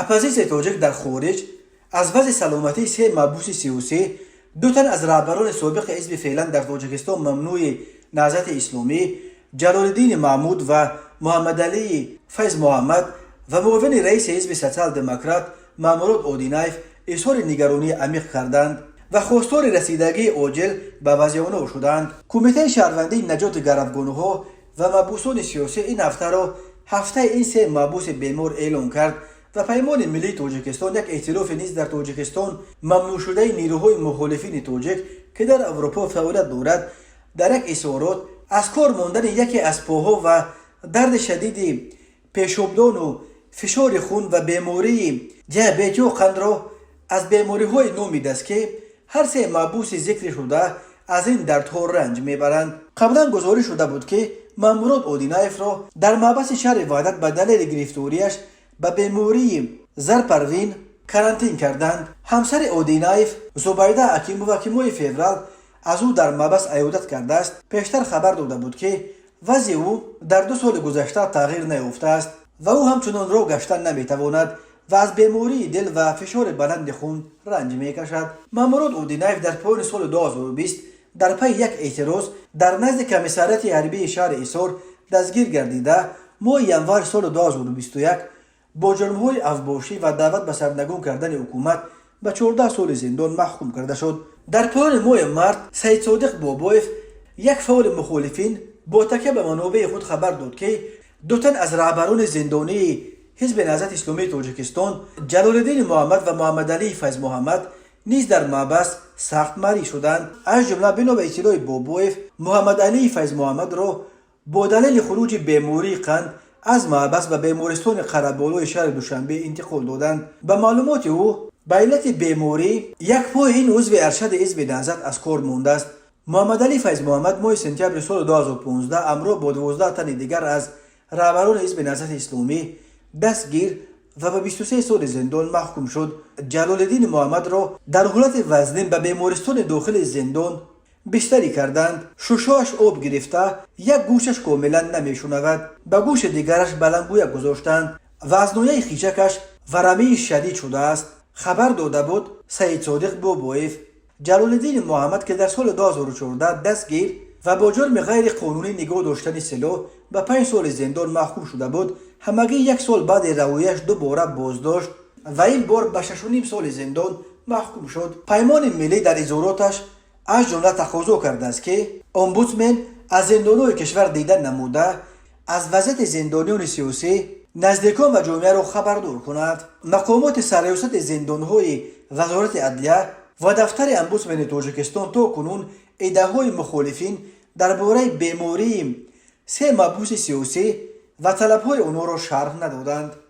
Оппозитсияи тоҷик дар хориҷ аз вазъи саломатии се маҳбуси сиёсӣ, ду тан аз раҳбарони собиқи ҳизби феълан дар Тоҷикистон мамнӯи Наҳзати Исломӣ, Ҷалолиддини Маҳмуд ва Муҳаммадалии Файзмуҳаммад, ва муовини раиси ҳизби Социал-демократ Маҳмурод Одинаев изҳори нигаронии амиқ карданд ва хостори расидагии оҷил ба вазъи онҳо шуданд. Кумитаи шаҳрвандии наҷоти гаравгонҳо ва маҳбусони сиёсӣ ин ҳафтаро ҳафтаи ин се маҳбуси бемор эълон кард ва Паймони миллии Тоҷикистон, як эътилофе низ дар Тоҷикистон мамнӯъшудаи нерӯҳои мухолифини тоҷик, ки дар Аврупо фаъолият дорад, дар як изҳорот аз кор мондани яке аз поҳо ва дарди шадиди пешобдону фишори хун ва бемории диабет ё қандро аз бемориҳое номидааст, ки ҳар се маҳбуси зикрӣ шуда аз ин дардҳо ранҷ мебаранд. Қаблан гузориш шуда буд, ки Маҳмурод Одинаевро дар маҳбаси шаҳри Ваҳдат ба далели гирифториаш ба бемории зарпарвин карантин карданд. Ҳамсари Одинаев, Зубайда Акимова, ки моҳи феврал аз ӯ дар маҳбас аёдат кардааст, пештар хабар дода буд, ки вазъи ӯ дар 2 соли гузашта тағйир наёфтааст ва ӯ ҳамчунон роҳ гаштан наметавонад ва аз бемории дил ва фишори баланди хун ранҷ мекашад. Маҳмурод Одинаев дар поёни соли 2020 дар пайи як эътироз дар назди комиссариати ҳарбии шаҳри Ҳисор дастгир гардида, моҳи январи соли 2021 бо ҷурмҳои авбошӣ ва даъват ба сарнагун кардани ҳукумат ба 14 соли зиндон маҳкум карда шуд. Дар поёни моҳи март Саидсодиқ Бобоев, як фаъоли мухолифин, бо такя ба манобеи худ хабар дод, ки ду тан аз раҳбарони зиндонии ҳизби Наҳзати Исломии Тоҷикистон, Ҷалолиддини Муҳаммад ва Муҳаммадалии Файзмуҳаммад, низ дар маҳбас сахт мариз шуданд. Аз ҷумла, бино ба иттилои Бобоев, Муҳаммадалии Файзмуҳаммадро бо далели хуруҷи бемории қанд аз маҳбас ба бемористони Қараболои шаҳри Душанбе интиқол доданд. Ба маълумоти ӯ, ба иллати беморӣ як пои ин узви аршади ҳизби Наҳзат аз кор мондааст. Муҳаммадалӣ Файзмуҳаммад моҳи сентябри соли 2015 ҳамроҳ бо 12 тани дигар аз раҳбарони ҳизби Наҳзати Исломӣ дастгир ва ба 23 соли зиндон маҳкум шуд. Ҷалолиддини Муҳаммадро дар ҳолати вазнин ба бемористони дохили зиндон бистарӣ карданд. Шушоаш об гирифта, як гӯшаш комилан намешунавад, ба гӯши дигараш баландгӯяк гузоштанд ва аз ноҳияи хичакаш варамии шадид шудааст, хабар дода буд Саидсодиқ Бобоев. Ҷалолиддини Муҳаммад, ки дар соли 2014 дастгир ва бо ҷурми ғайриқонунӣ нигоҳ доштани силоҳ ба 5 соли зиндон маҳкум шуда буд, ҳамагӣ як сол баъди раҳояш дубора боздошт ва ин бор ба 6,5 соли зиндон маҳкум шуд. Паймони Миллӣ дар изҳороташ аз ҷумла тақозо кардааст, ки омбудсмен аз зиндонҳои кишвар дида намуда, аз вазъияти зиндониёни сиёсӣ наздикон ва ҷомеаро хабардор кунад. Мақомоти сарриёсати зиндонҳои Вазорати адлия ва дафтари омбудсмени Тоҷикистон то кунун иддаоҳои мухолифин дар бораи бемории се маҳбуси сиёсӣ ва талабҳои онҳоро шарҳ надоданд.